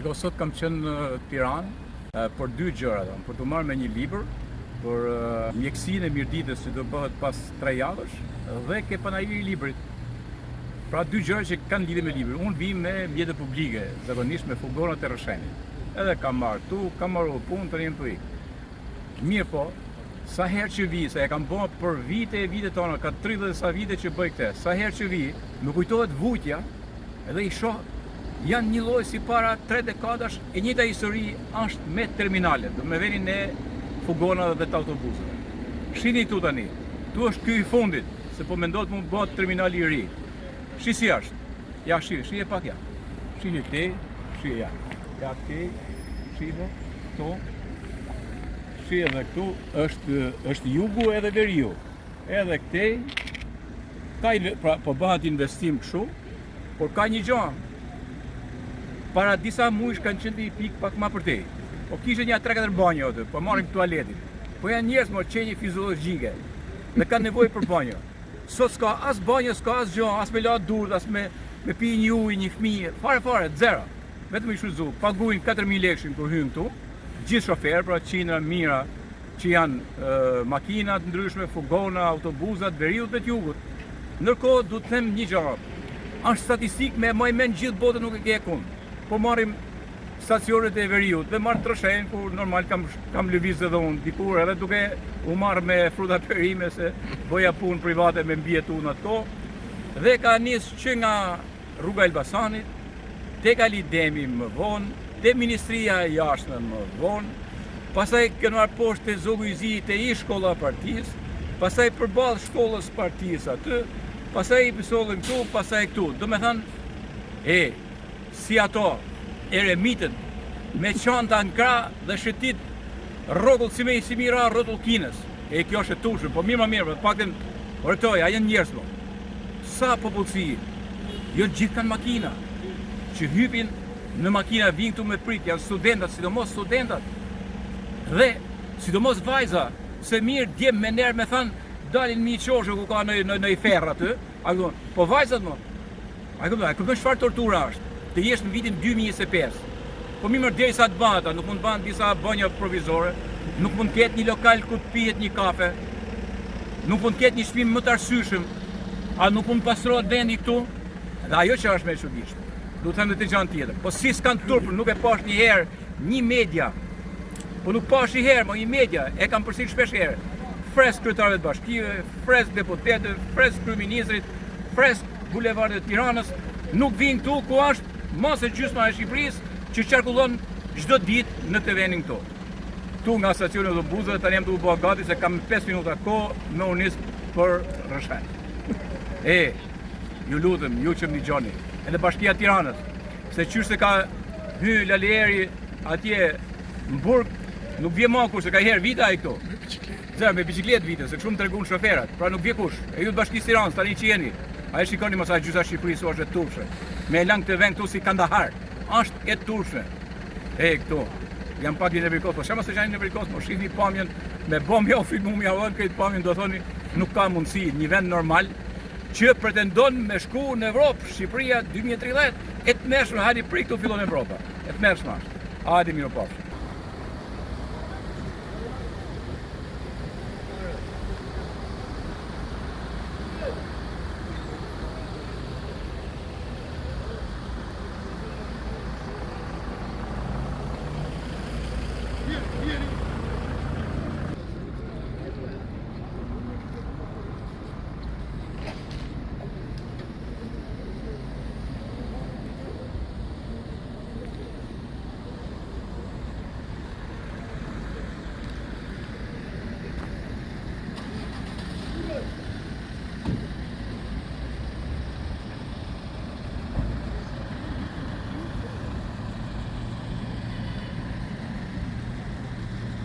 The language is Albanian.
Shiko, sot kam qenë në Tiranë për dy gjëra, do, për t'u marrë me një libër për mjekësinë e Mirditës që do bëhet pas 3 javësh dhe ke panairi i librit. Pra dy gjëra që kanë lidhje me librin. Unë vij me mjete publike, zakonisht me furgonat e Rrëshenit. Edhe kam marrë këtu, kam marrë punë, tani jam tu ik. Mirëpo, sa herë që vij, se e kam bërë për vite e vite tona, ka 30 e sa vite që bëj këtë, sa herë që vij, më kujtohet vujtja, edhe i shoh, janë një lloj si para tre dekadash, e njëjta histori është me terminalet, do me venin e furgonave dhe të autobusëve. Shihni këtu tani, këtu është ky i fundit, se po mendohet mu bëhet terminali i ri. Shih si është, ja shih, shih e pak ja. Shih këtej, shih ja. Ja këtej, shih këtu. Shih edhe këtu është është jugu edhe veriu. Edhe këtej ka pra, po bëhet investim kështu, por ka një gjë. Para disa muajsh kanë qenë një pikë pak më përtej. Po kishte një 3-4 banjo aty, po marrin tualetin. Po janë njerëz më qenie fiziologjike dhe kanë nevojë për banjo. Sot s'ka as banjo, s'ka as gjë, as me la durt, as me me pi një ujë, një fëmijë, fare fare, zero. Vetëm i shfrytëzu, paguajnë 4000 lekëshin kur hyjnë këtu, gjithë shoferë, pra qindra, mijëra që janë makina të ndryshme, furgona, autobuza të veriut dhe të jugut. Ndërkohë du të them një gjë, është statistikë me maj mend gjithë botën nuk e ke kund. Po marrim stacionet e veriut dhe marr Rrëshen ku normal kam kam lëviz edhe unë dikur edhe duke u marrë me fruta perime se bëja punë private me mbijetu në atë kohë dhe ka nis që nga rruga e Elbasanit, tek Ali Demi më vonë, te Ministria e Jashtme më vonë, pastaj kanë marrë poshtë te Zogu i Zi te ish shkolla e partisë, pastaj përballë shkollës së partisë aty, pastaj i sollën këtu, pastaj këtu. Domethënë, e, si ato eremitët me çanta në krah dhe shëtit rrotull si me si me i ra rrotull Kinës. E kjo është e turpshme, po mirë ma mirë, po të paktën, ore këto, ja janë njerëz mo. Sa popullsi, jo të gjithë kanë makina, që hypin në makina vijnë këtu me prit, janë studentat, sidomos studentat. Dhe sidomos vajza, se mirë djem me ner me thanë, dalin mi qoshe ku ka në në në i ferr aty, a kupton? Po vajzat mo. A kupton? A kupton çfarë tortura është? Të jesh në vitin 2025. Po mirë më derisa të bëhet, nuk mund të bëhen disa banjo provizore, nuk mund të ketë një lokal ku të pihet një kafe, nuk mund të ketë një çmim më të arsyeshëm, a nuk mund të pastrohet vendi këtu? Dhe ajo që është më e çuditshme, du të them edhe gjë tjetër. Po si s'kan turp, nuk e pash një herë një media. Po nuk pash një herë, mo një media, e kam përsërit shpesh herë. Fresk kryetarëve të bashkive, fresk deputetëve, fresk kryeministrit, fresk bulevardet e Tiranës, nuk vijnë këtu ku është më se gjysma e Shqipërisë që qarkullon çdo ditë në këtë vendin këtu. Këtu nga stacioni i autobusëve tani jam duke u bërë gati se kam 5 minuta kohë me u nis për Rrëshen. E, ju lutem, ju që më dëgjoni, edhe Bashkia e Tiranës, se qysh se ka hy Lali Eri atje në burg, nuk vjen më kush, se ka herë vite ai këtu. Me biçikletë. Zë, me biçikletë vite, se kështu më tregun shoferat. Pra nuk vjen kush. E ju të Bashkisë Tiranës tani që jeni, a e shikoni mos a gjysa Shqipërisë është e turpshme. Me e lanë këtë vend këtu si Kandahar. Është e turpshme. E këtu. Jam pak i nevrikos, po çfarë mos të jeni nevrikos, mo shihni pamjen me bomb ja u filmu ja vën këtë pamjen do thoni nuk ka mundësi një vend normal që pretendon me shku në Evropë, Shqipëria 2030, e tmerrshme, hajde prej këtu fillon Evropa. E tmerrshme është. Hajde mirupafshim. Here, here.